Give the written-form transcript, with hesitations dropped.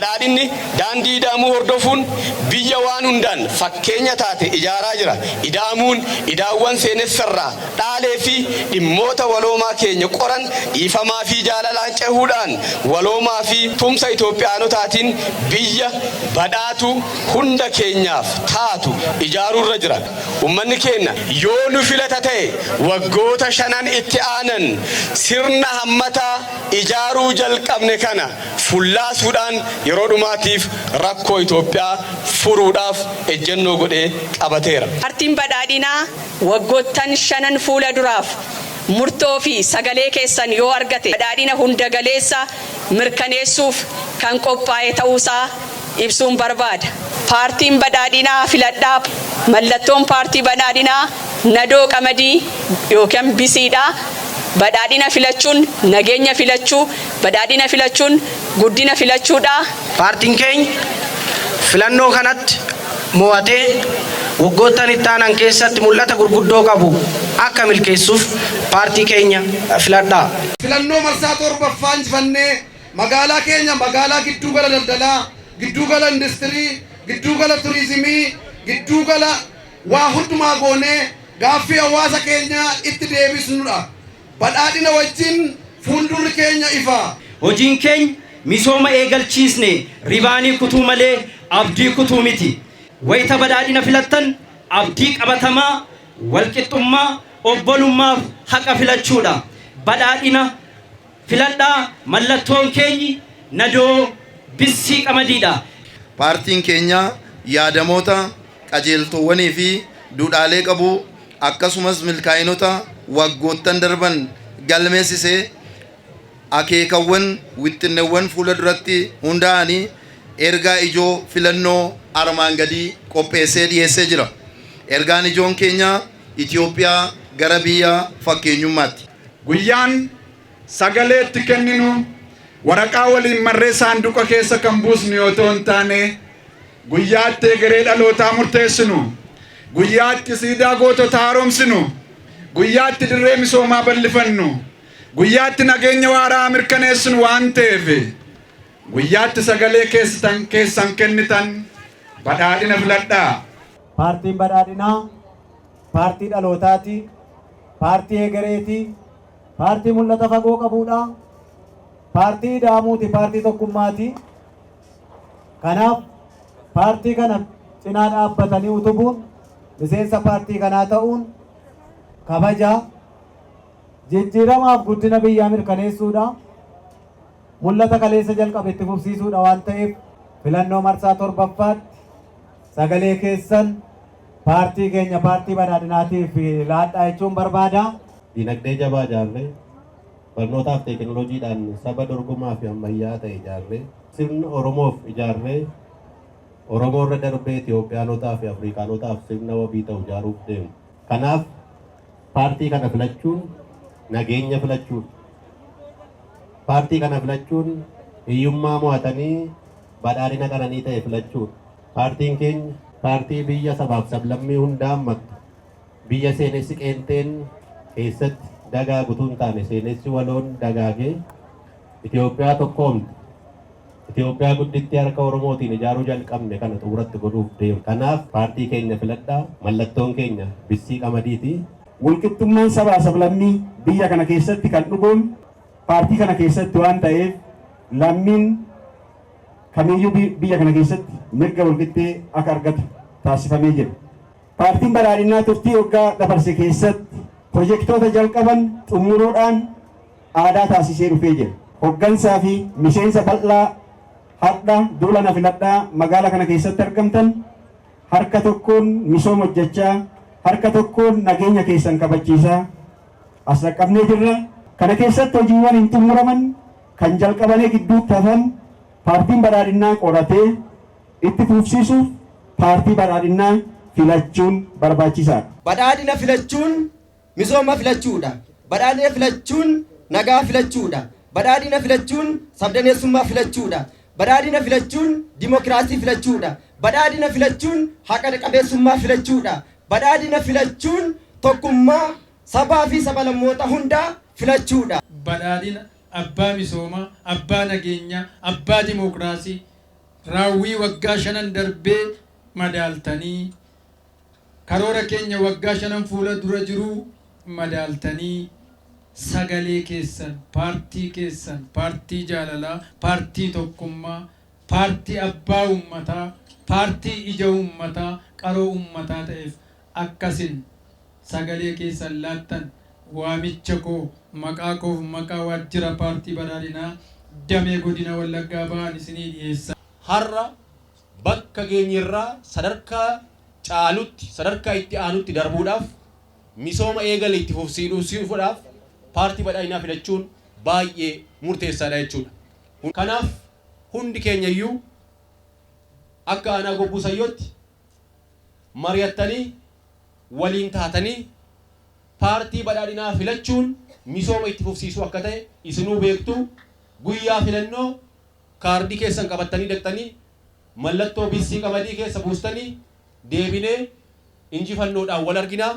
Badhaadhinni daandii ida'amuu hordofuun biyya waan hundaan fakkeenya taate ijaaraa jira. Ida'amuun idaawwan seenessarraa dhaalee fi dhimmoota waloomaa keenya qoran dhiifamaa fi jaalalaan cehuudhaan waloomaa fi tumsa Itoophiyaanotaatiin biyya badhaatu hunda keenyaaf taatu ijaaruurra jira. Ummanni keenya yoo nu filata ta'e waggoota shanan itti aanan sirna hammataa ijaaruu jalqabne kana fullaasuudhaan yeroo dhumaatiif rakkoo Itoophiyaa furuudhaaf ejjennoo godhee qabateera. Paartiin Badhaadhinaa waggoottan shanan fuula duraaf murtoo fi sagalee keessan yoo argate badhaadhina hunda galeessa mirkaneessuuf kan qophaa'e ta'uusaa ibsuun barbaada. Paartiin Badhaadhinaa filadhaa. Mallattoon Paartii Badhaadhinaa nadoo qamadii yookiin bisiidha. Badhaadhina filachuun nageenya filachuu, badhaadhina filachuun guddina filachuudha. Paartiin keenya filannoo kanatti mo'atee waggoottan itti aanan keessatti mul'ata gurguddoo qabu akka milkeessuuf paartii keenya filadhaa. Filannoo marsaa 7ffaa injifannee magaalaa keenya magaalaa gidduu gala daldalaa, gidduu gala industirii, gidduu gala turizimii, gidduu gala waa hundumaa goonee gaaffii hawaasa keenyaa itti deebisnudha. Badhaadhina wajjin fuuldurri keenya ifa. Hojiin keenya misooma eegalchiisne ribaanii kutuu malee abdii kutuu miti. Wayita badhaadhina filattan abdii qabatamaa, walqixxummaa, obbolummaaf haqa filachuudha. Badhaadhina filadhaa, mallattoon keenyi nadoo bissii qamadiidha. Paartiin keenya yaadamoota, qajeeltoowwanii fi duudhaalee qabu akkasumas milkaa'inota waggoottan darban galmeessise akeekawwan wixxinnewwan fuula duratti hundaa'anii ergaa ijoo filannoo armaan gadii qopheessee dhiyeessee jira. Ergaan ijoon keenya Itiyoophiyaa gara biyya fakkeenyummaatti. Guyyaan sagalee itti kenninu waraqaa waliin marree saanduqa keessa kan buusnu yoo ta'u hin taane, guyyaa itti egeree dhalootaa murteessinu, guyyaa itti siidaa goototaa haaromsinu, guyyaa itti dirree misoomaa bal'ifannu, guyyaa itti nageenya waaraa mirkaneessinu waan ta'eef, guyyaa itti sagalee keessan kennitan badhaadhina filadhaa. Paartiin Badhaadhinaa paartii dhalootaati, paartii egereeti, paartii mul'ata fagoo qabuudha, paartii ida'amuuti, paartii tokkummaati. Kanaaf paartii kana cinaa dhaabbatanii utubuun, miseensa paartii kanaa ta'uun kabaja, jijjiiramaaf guddina biyyaa mirkaneessuudha. Mul'ata kaleessa jalqabe itti fufsiisuudha waan ta'eef filannoo marsaa 7ffaatti sagalee keessan paartii keenya Paartii Badhaadhinaatiif laadhaa jechuun barbaada. Dinagdee jabaa ijaarree, barnootaaf teekinooloojiidhaan saba dorgomaa fi ammayyaa'aa ta'e ijaarree, sirna Oromoof ijaarree Oromoorra darbee Itiyoophiyaanotaa fi Afrikaanotaaf sirna wabii ta'u ijaaruuf deemna. Kanaaf paartii kana filachuun nageenya filachuudha. Paartii kana filachuun hiyyummaa mo'atanii badhaadhina qananii ta'e filachuudha. Paartiin keenya paartii biyya sabaaf sablammii hunda hammattu, biyya seenessi qeenxeen keessatti dagaagu utuu hin taane seenessi waloon dagaagee Itiyoophiyaa tokkoomte, Itiyoophiyaa guddittii harka Oromootiin ijaaruu jalqabne kana xumuratti godhuuf deemna. Kanaaf paartii keenya filadhaa. Mallattoon keenya bissii qamadiiti. Walqixxummaan sabaa sablammii biyya kana keessatti kan dhugoome paartii kana keessatti waan ta'eef lammiin kamiiyyuu biyya kana keessatti mirga walqixxee akka argatu taasifamee jira. Paartiin Badhaadhinnaa turtii waggaa dabarse keessatti pirojektoota jalqaban xummuruudhaan aadaa taasisee dhufee jira. Hoggansaa fi miseensa bal'aa hardha duula na filadhaa magaala kana keessatti argamtan harka tokkoon misooma hojjechaa, harka tokkoon nageenya keessan kabachiisaa as dhaqqabnee jirra. Kana keessatti hojiiwwan hin xummuraman, kan jalqabanee gidduutti hafan Paartiin Badhaadhinnaa qoratee itti fuufsiisuuf Paartii Badhaadhinnaa filachuun barbaachisaadha. Badhaadhina filachuun misooma filachuudha. Badhaadhina filachuun nagaa filachuudha. Badhaadhina filachuun sabdaneessummaa filachuudha. Badhaadhina filachuun dimokiraasii filachuudha. Badhaadhina filachuun haqa qabeessummaa filachuudha. Badhaadhina filachuun tokkummaa sabaa fi sabalammoota hundaa filachuudha. Badhaadhina abbaa misoomaa, abbaa nageenyaa, abbaa dimookiraasii, Raawwii waggaa shanan darbee madaaltanii, karoora keenya waggaa shanan fuula dura jiruu madaaltanii, sagalee keessan paartii keessan, paartii jaalalaa, paartii tokkummaa, paartii abbaa uummataa, paartii ija uummataa, qaroo uummataa ta'eef akkasin sagalee keessan laattan waamicha koo maqaa koof maqaa waajjira paartii badhaadhinaa damee godina Wallaggaa Bahaan isinii dhiyeessa. Har'a bakka geenyerraa sadarkaa caalutti, sadarkaa itti aanutti darbuudhaaf, misooma eegale itti fufsiisuudhaaf paartii badhaadhinaa filachuun baay'ee murteessaadha jechuudha. Kanaaf hundi keenya iyyuu akka aanaa Gobbuu Sayyootti mari'attanii, waliin taatanii, paartii badhaadhinaa filachuun misooma itti fufsiisuu akka ta'e isinuu beektu. Guyyaa filannoo kaardii keessan qabattanii dhaqxanii mallattoo bissii qamadii keessa buustanii deebinee injifannoodhaan wal arginaa.